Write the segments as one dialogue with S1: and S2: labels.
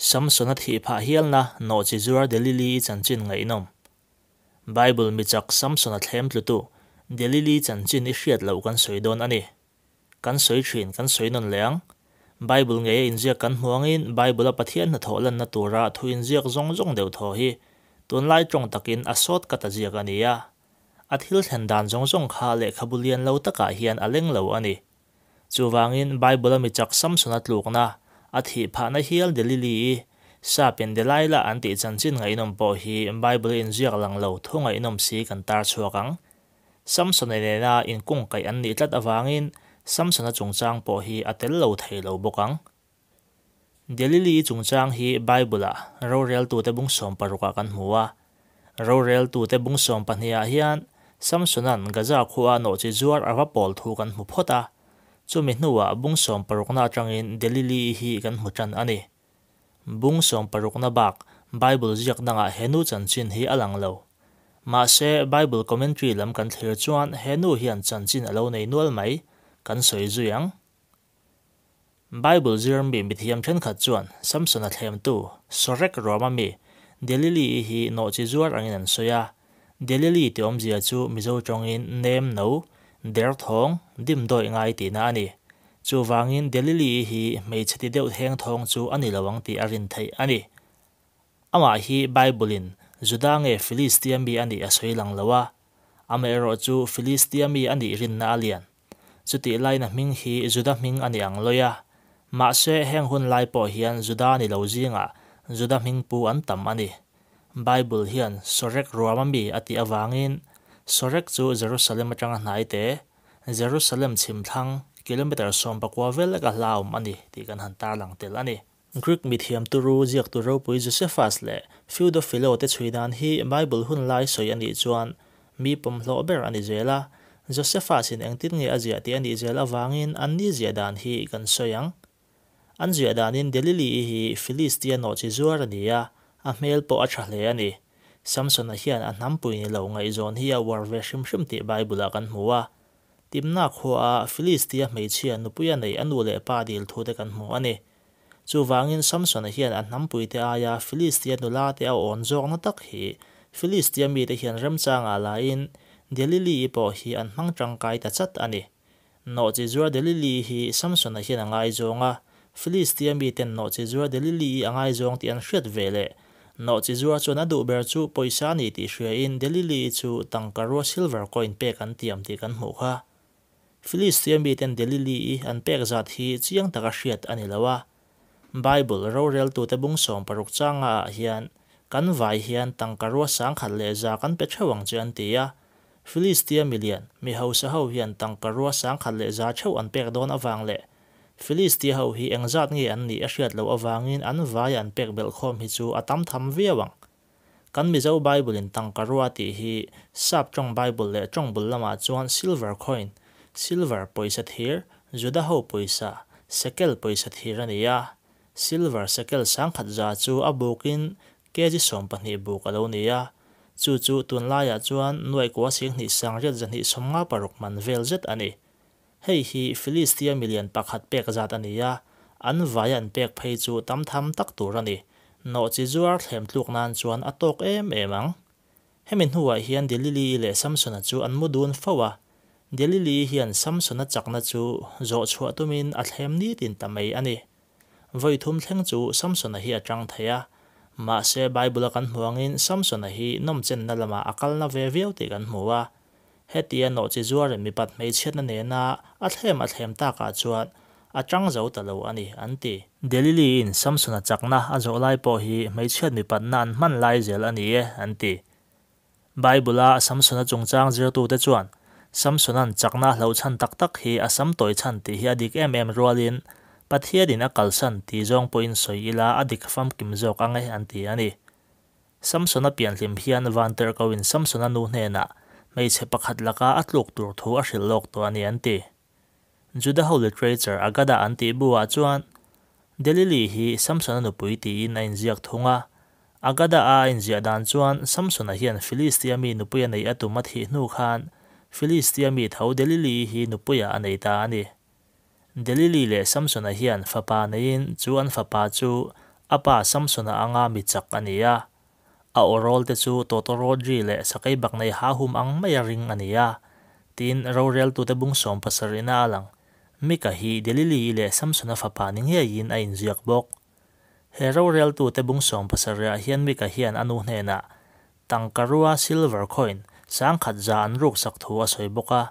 S1: Samsona thih phah hialna nawhchizuar Delili-i chanchin ngaihnawm. Bible michak Samsona thlem tlutu Delili chanchin i hriat loh kan sawi dawn a ni. Kan sawi thin, kan sawi nawn leh ang. Bible ngeia inziak kan hmu angin Bible-a Pathian hnathawh lanna tura thu inziak zawng zawng deuh thaw hi tunlai tawng takin a sawt ka ta ziak a ni a. A thil thlen dan zawng zawng kha lehkhabu lian lo takah hian a leng lo a ni. Chuvangin, Bible-a mi chak Samsona tlukna, a thih phahna hial Delili-i, Sapin Delilah an tih chanchin ngaihnawm pawh hi Bible-a inziak lang lo thu ngaihnawm si kan tar chhuak ang. Samsona nena inkungkaih an nih tlat avangin Samsona chungchang pawh hi a tel lo thei lo bawk ang. Delili-i chungchang hi Bible-a roreltute bung sawmparukah kan hmu a. Roreltute bung sawmpahnihah hian Samsona'n Gaza khua nawhchi zuar a va pawl thu kan hmu phawt a. Chumi hnuah bung sawmparukna atangin Delili-i hi kan hmu tan a ni. Bung sawmparukna bak Bible ziak dangah he nu chanchin hi a lang lo. Mahse, Bible commentary lam kan thlir chuan he nu hian chanchin a lo nei nual mai, kan sawi zui ang. Bible zir mi mithiam thenkhat chuan Samson-a thlemtu, Sorek ruama mi, Delili-i hi nawhchi zuar angin an sawi a. Delili tih awmzia chu Mizo tawngin nem no, der thawng, dim dawih ngai tihna a ni. Chuvangin Delili-i hi hmeichhe ti deuh theng thawng chu a ni lo ang tih a rin theih a ni. Amah hi Bible-in Juda nge Filistia mi a nih a sawi lang lo a, amaherawhchu Filistia mi a nih rinna a lian. Chutih laina hming hi Juda hming a ni ang lawi a. Mahse, heng hun lai pawh hian Juda ni lo zingah Juda hming pu an tam a ni. Bible hian Sorek ruama mi a tih avangin Sorek chu Jerusalem atanga hnai te, Jerusalem chhimthlang, kilometer 14 vel leka hla awm a ni tih kan han tarlang tel a ni. Greek mithiam turu ziaktu ropui Josephus leh Pseudo Philo te chhui dan hi Bible hun lai sawi a nih chuan mi pawmhlawh ber a ni zel a, Josephus in engtin nge a ziah tih a nih zel avangin an ni ziah dan hi kan sawi ang. An ziah danin Delili-i hi Philistia nawhchi zuar a ni a, a hmel pawh a tha hle a ni. Samson-a hian a hnampui ni lo ngaihzawn hi a uar ve hrim hrim tih Bible-ah kan hmu a. Timna khuaa Philistia hmeichhia nupuia neih a nu leh pa dil thu te kan hmu a ni. Chuvangin Samsona hian a hnampuite aia Filistia nulate a awn zawkna tak hi Filistia mite hian remchangah lain Delili-i pawh hi an hmang tangkai ta chat a ni. Nawhchi zuar Delili-i hi Samsona hian a ngaizawng a, Filistia miten nawhchi zuar Delili-i a ngaizawng tih an hriat ve leh nawhchi zuar chuan a duh ber chu pawisa a ni tih hriain Delili-i chu tangka rua silver coin pek an tiam tih kan hmuh kha. Filistia miten Delili-i an pek zat hi chiang taka hriat a ni lo a. Bible roreltute bung 60 changa ah hian kan vai hian tangka rua 1100 kan pe theuh ang che an ti a. Filistia milian, mi hausa ho hian tangka rua 1100 theuh an pek dawn avang leh Filistia ho hi engzat nge an nih a hriat loh avangin an vai an pek belh khawm hi chu a tam tham viau ang. Kan Mizo Bible in tangka rua tih hi Sap tawng Bible leh tawng bul lamah chuan silver coin, silver pawisa thir, Juda ho pawisa, shekel pawisa thir a ni a. Silver shekel 1100 chu a bukin kg 12 buk a lo ni a. Chu chu tunlaiah chuan nuaih kua sing hnih sangriat zahnih 56 man vel zet a ni. Hei hi Filistia milian pakhat pek zat a ni a, an vai an pek phei chu tam tham tak tur a ni. Nawhchi zuar thlem tluk nan chuan a tawk em em ang. Hemi hnuah hian Delili-i leh Samsona chu an mu dun fo a. Delili-i hian Samsona chakna chu zawh chhuah tumin a thlem nitin ta mai a ni. Vawi thum thleng chu Samsona hi a tang thei a. Mahse, Bible-a kan hmu angin Samsona hi nawmchenna lamah a kalna ve viau tih kan hmu a. Hetia nawhchi zuarin mipat hmeichhiatna nena a thlem a thlem takah chuan a tang zo ta lo a ni, an ti. Delili-in Samsona chakna a zawh lai pawh hi hmeichhiat mipatna an hman lai zel a ni e, an ti. Bible-a Samsona chungchang zirtute chuan Samsona'n chakna a hlohchhan tak tak hi a sam tawi chhan tih hi a dik em em rualin Pathianin a kalsan tih zawng pawhin sawi ila a dik famkim zawk ang e, an ti a ni. Samsona pianhlim hian Vanterhkoin Samsona nu hnenah hmeichhe pakhat laka a tluk tur thu a hrilh lawk tawh a ni an ti. Judaho literature Agada an tih buah chuan Delili hi Samsona nupui tiin a inziak thung a. Agada a a inziah dan chuan Samsona hian Filistia mi nupui a neih a tum a thih hnu khan Filistia mi tho Delili hi nupuiah a nei ta a ni. Delili leh Samsona hian fapa neiin chu an fapa chu A pa Samsona anga mi chak a ni a. A awrawl te chu tawtawrawt ri leh sakeibaknei hahum ang maia ring a ni a. Tin, roreltute bung sawmpasarihna a lang. Mika hi Delili-i leh Samsona fapa ni ngeiin a inziak bawk. He roreltute bung sawmpasarihah hian Mika hian a nu hnenah tangkarua, silver coin, sangkhat za an ruksak thu a sawi bawk a.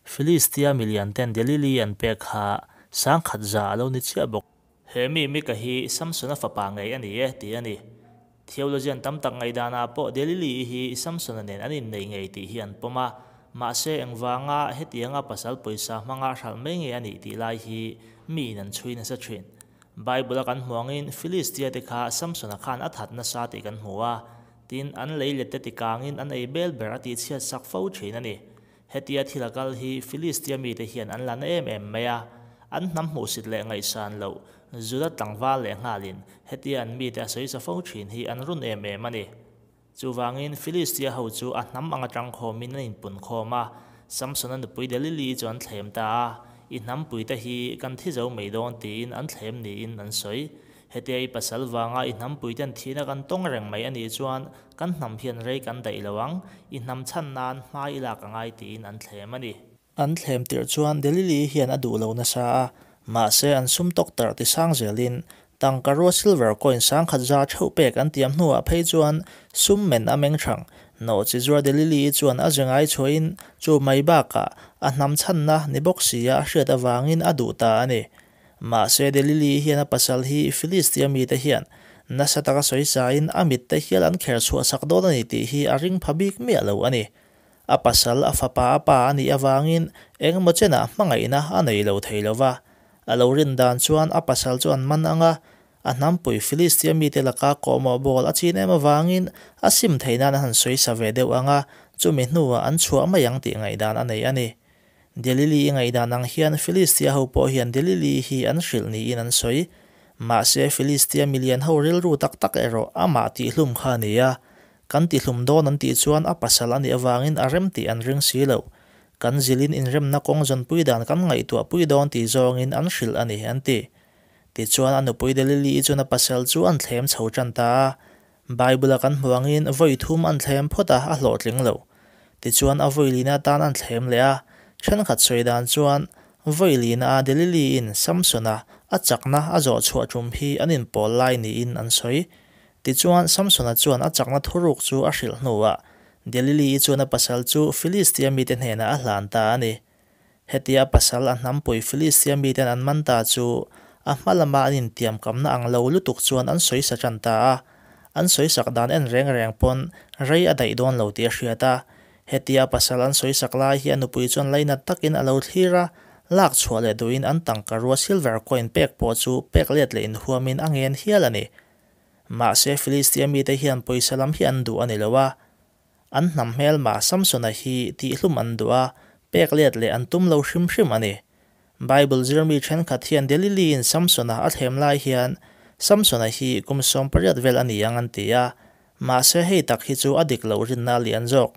S1: Filistia milian ten Delili an pek kha sangkhat za a lo ni chiah bawk. He mi Mika hi Samsona fapa ngei a ni e tih a ni. Theologian tam tak ngaihdanah pawh Delili-i hi Samsona nen an innei ngei tih hi an pawm a, mahse engvanga hetianga pasal pawisa hmanga hralh mai nge a nih tih lai hi miin an chhui nasa thin. Bible-a kan hmu angin Philistia te kha Samsona khan a that nasa tih kan hmu a, tin an lei let te tikangin an ei bel ber a tihchhiat sak fo thin a ni. Hetia thil a kal hi Philistia mite hian an la na em em mai a, an hnam hmuhsit leh ngaihsan loh Juda tlangval leh nghalin hetia an mite a sawisa fo thin hi an run em em a ni. Chuvangin Philistia ho chu a hnam anga tangkhawmin an inpun khawm a, Samsona nupui Delili chu an thlem ta a, I hnampuite hi kan thi zo mai dawn tiin an thlem niin an sawi. Hetia i pasal vanga i hnampuiten thihna kan tawng reng mai a nih chuan kan hnam hian rei kan daih lo ang, i hnam chhan nan hma i lak a ngai tiin an thlem a ni. An thlem tirh chuan Delili hian a duh lo nasa a, mahse an sum tawk tarh ti sang zelin tangkarua silver coin sangkhat za theuh pek an tiam hnuah phei chuan sum men a meng thang. Nawhchi zuar Delili chuan a ze ngai chhuahin chu mai bakah a hnam chhanna ni bawk sia a hriat avangin a duh ta a ni. Mahse Delili hian a pasal hi Filistia mite hian nasa taka sawisain a mitte hial an kher chhuah sak dawn a ni tih hi a ring pha bik miah lo a ni. A pasal a fapa a pa a nih avangin engemaw chenah hmangaihna a nei lo thei lo va. A lo rin dan chuan a pasal chu an man ang a, a hnampui Filistia mite laka kawhmawh bawl a chin em avangin a sim theih nan a han sawisa ve deuh ang a, chumi hnuah an chhuah mai ang tih ngaihdan a nei a ni. Delili i ngaihdan ang hian Filistia ho pawh hian Delili hi an hrilh niin an sawi. Mahse Filistia milian ho rilru tak tak erawh amah tihhlum kha a ni a. Kan tihlum dawn an tih chuan a pasal a nih avangin a rem tih an ring si lo. Kan zilin inremna kawng zawnpui dan kan ngaihtuahpui dawn tih zawngin an hrilh a ni, an ti. Tichuan a nupui Delili i chuan a pasal chu an thlem chho tan ta a. Bible-a kan hmu angin vawi thum an thlem phawt a, a hlawhtling lo. Tichuan a vawi lina atan an thlem leh a, thenkhat sawi dan chuan vawi lina a Delili-in Samsona a chakna a zawh chhuah tum hi an inpawl lai niin an sawi. Tichuan Samsona chuan a chakna thuruk chu a hrilh hnuah Delili-i chuan a pasal chu Filistia mite hnenah a hlan ta a ni. Hetia pasal a hnampui Filistia miten an man ta chu a hma lama an intiamkamna ang lo lutuk chuan an sawisa tan ta a. An sawisak dan en reng reng pawn rei a daih dawn lo tih a hriat a. Hetia pasal an sawisak lai hi a nupui chuan lainat takin a lo thlir a, lak chhuah leh duhin an tangka rua silver coin pek pawh chu pek let leh inhuamin a ngen hial a ni. Mahse Filistia mite hian pawisa lam hi an duh a ni lo a. An hnam hmelma Samsona hi tihhlum an duh a, pek let leh an tum lo hrim hrim a ni. Bible zirmi thenkhat hian Delili-in Samsona a thlem lai hian Samsona hi kum 18 vel a ni ang an ti a, mahse hei tak hi chu a dik loh rinna a lian zawk.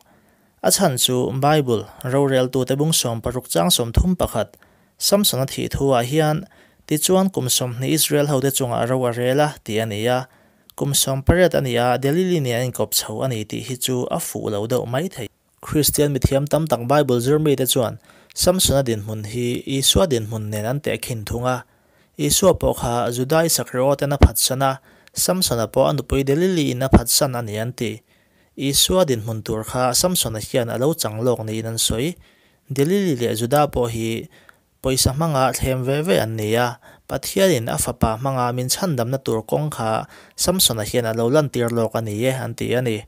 S1: A chhan chu Bible roreltute bung 60 chang 31 Samsona thih thu-ah hian tichuan kum 20 Israel hote chungah ro a rel a tih a ni a, Kum 18 a ni a, Delili nen an inkawp chho a ni tih hi chu a fuh lo deuh mai thei. Kristian mithiam tam tak Bible zirmite chuan Samsona dinhmun hi Isua dinhmun nen an tehkhin thung a. Isua pawh kha Judai sakriawten a phatsan a, Samsona pawh a nupui Delili-in a phatsan a ni an ti. Isua dinhmun tur kha Samsona hian a lo chang lawk niin an sawi. Delili leh Juda pawh hi Pawisa hmanga thlem ve ve an ni a, Pathianin a fapa hmanga min chhandamna tur kawng kha Samsona hian a lo lantir lawk a ni e, an ti a ni.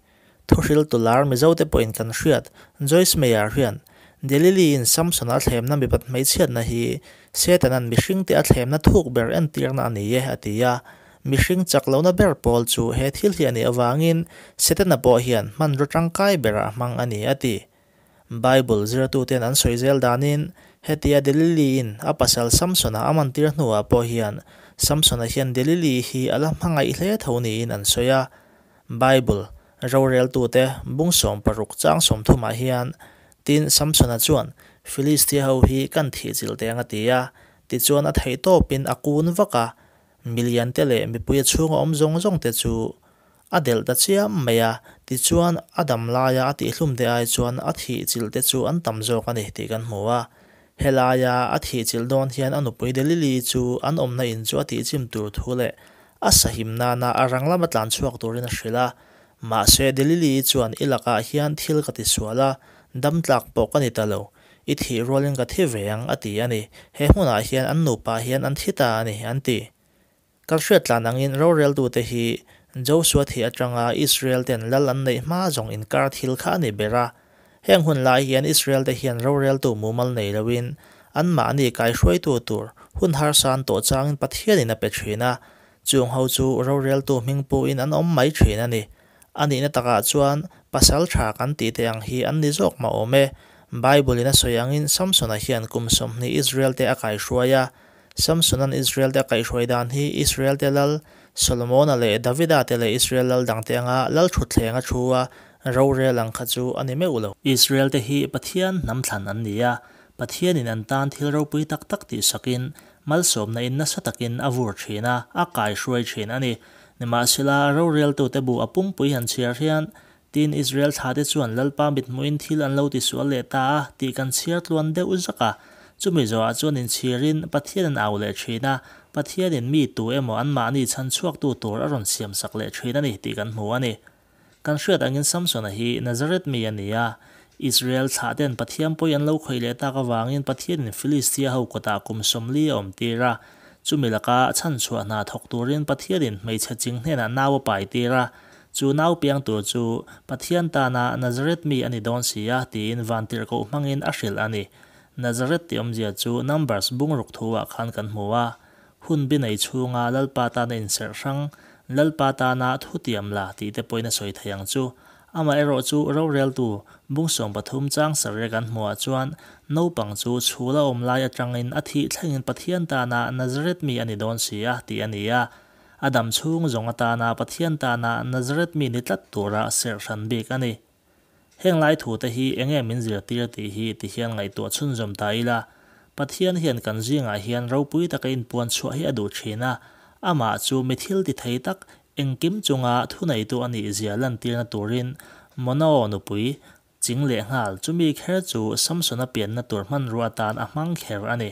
S1: Thuhriltu lar Mizote pawhin kan hriat, Joyce Meyer hian, Delili-in Samsona a thlemna mipat hmeichhiatna hi Setanan mihringte a thlemna thuk ber entirna a ni e, a ti a. Mihring chak lohna ber pawl chu he thil hi a nih avangin Setana pawh hian hmanraw tangkai berah a hmang a ni, a ti. Bible zirtuten an sawi zel danin, hetia Delili-in a pasal Samsona a mantir hnuah pawh hian Samsona hian Delili hi a la hmangaih hle tho niin an sawi a. Bible roreltute bung 60 chang 30 ah hian, Tin, Samsona chuan, Filistia ho hi kan thih chilh teng a ti a, tichuan a theih tawpin a kun vak a. Miliante leh mipuia chhunga awm zawng zawngte chu a delh ta chiam mai a, tichuan a dam laia a tihhlumte ai chuan a thih chilhte chu an tam zawk a ni tih kan hmu a. Helaia a thih chilh dawn hian a nupui Delili chu an awmna in chu a tihchim tur thu leh a sahim nana a rang lama tlan chhuak turin a hrilh a. Mahse Delili chuan i lakah hian thil ka tisual a, dam tlak pawh ka ni ta lo, i thih rualin ka thi ve ang a ti a ni. He hmunah hian an nupa hian an thi ta a ni, an ti. Kal hriattlan angin roreltute hi Josua thih atanga Israel ten lal an neih hma zawng inkar thil kha a ni ber a. Heng hun lai hian Israel te hian roreltu mumal nei loin anmahni kaihruaitu tur hun harsa an tawh changin Pathianin a pe thin a, chung ho chu roreltu hming puhin an awm mai thin a ni. A nihna takah chuan pasal tha kan tih te ang hi an ni zawk mah awm e. Bible in a sawi angin Samsona hian kum 20 Israel te a kaihruai a. Samsona'n Israel te a kaihruai dan hi Israel te lal Solomona leh Davida te leh Israel lal dangte anga lal thutthleng a thu a rorel ang kha chu a ni meuh lo. Israel te hi Pathian hnam thlan an ni a, Pathianin an tan thil ropui tak tak tihsakin malsawmna in nasa takin a vur thin a, a kaihruai thin a ni. Nimahsela, roreltute bu a pumpui han chhiar hian, Tin, Israel thlate chuan Lalpa mithmuhin thil an lo tisual leh ta a tih kan chhiar tluan deuh zak a. Chumi zawhah chuan inchhirin Pathian an au leh thin a, Pathianin mi tu emaw anmahni chhan chhuaktu tur a rawn siamsak leh thin a ni tih kan hmu a ni. Kan hriat angin Samsona hi Nazareth mi a ni a, Israel thlahten Pathian pawi an lo khawih leh tak avangin Pathianin Filistia ho kawtah kum 40 a awm tir a. Chumi laka chhanchhuah hna thawk turin Pathianin hmeichhe ching hnenah nau a pai tir a, chu nau piang tur chu Pathian tana Nazareth mi a ni dawn si a tiin vantirhkoh hmangin a hrilh a ni. Nazareth tih awmzia chu Numbers bungruk thu ah khan kan hmu a, Hun bi nei chhunga Lalpa tana inserh hrang, Lalpa tana thutiam la tih te pawhin a sawi thei ang chu. Amaherawh chu roreltu bung 13 chang sarek an hmuhah chuan naupang chu chhul a awm lai atangin a thih thlengin Pathian tana Nazareth mi a ni dawn si a tih a ni a. A dam chhung zawng atana Pathian tana Nazareth mi ni tlat tura serh hran bik a ni. Heng lai thu te hi enge min zirtir tih hi ti hian ngaihtuah chhunzawm ta ila, Pathian hian kan zingah hian ropui taka inpuan chhuah hi a duh thin a, amah chu mi thil ti thei tak engkim chunga thuneitu a nih zia lantirna turin Mono nupui ching leh nghal chumi kher chu Samsona pianna tur hmanrua atan a hmang kher a ni.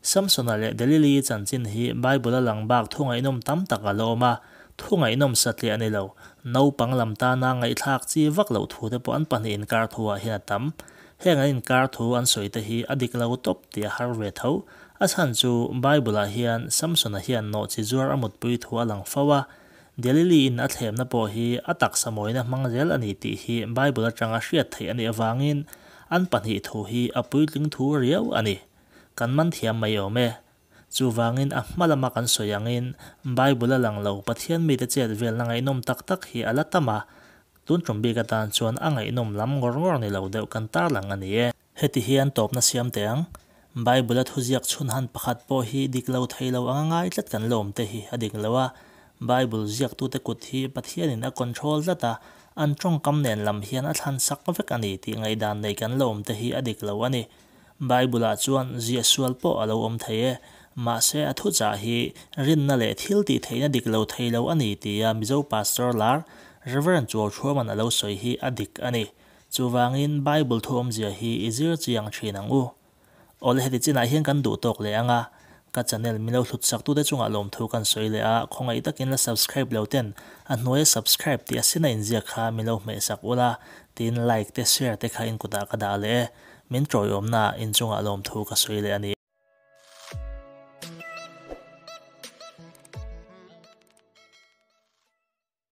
S1: Samsona leh Delili chanchin hi Bible-a lang bak thu ngaihnawm tam tak a la awm a, thu ngaihnawm satliah a ni lo. Naupang lam tana ngaihthlak chi vak loh thu te pawh an pahnih inkar thu ah hian a tam. Heng an inkar thu an sawi te hi a dik lo tawp tih a har ve tho. A chhan chu Bible-ah hian Samsona hian nawhchi zuar a mutpui thu a lang fo a, Delili in a thlemna pawh hi a taksa mawina hmang zel a ni tih hi Bible atanga hriat theih a nih avangin an pahnih thu hi a puitling thu riau a ni. Kan man thiam mai awm e. Chuvangin a hma lama kan sawi angin Bible a lang lo Pathian mite chet velna ngaihnawm tak tak hi a la tam a, tun tum bik atan chuan a ngaihnawm lam ngawr ngawr ni lo deuh kan tarlang a ni e. Heti hian tawpna siam teh ang. Bible a thuziak chhunhan pakhat pawh hi dik lo thei lo anga ngai tlat kan la awm te hi a dik lo a, Bible ziaktute kut hi Pathianin a control tlat a, an tawngkam nen lam hian a thlan sak vek a ni tih ngaihdan nei kan la awm te hi a dik lo a ni. Bible-ah chuan ziah sual pawh a lo awm thei e, mahse a thuchah hi rinna leh thil tih theihna dik lo thei lo a ni tia Mizo Pastor lar Rev. Chuauṭhuaman a lo sawi hi a dik a ni. Chuvangin Bible thu awmzia hi i zir chiang ṭhin ang u. Awle heti chinah hian kan duh tawk leh ang a, ka channel min lo hlut saktute chungah lawmthu kan sawi leh a, khawngaih takin la subscribe lo ten a hnuaia subscribe tih a sina inziak kha min lo hmehsak ula, tin like te share te kha in kutah ka dah leh e. Min tawiawmna inchungah lawmthu ka sawi leh a ni.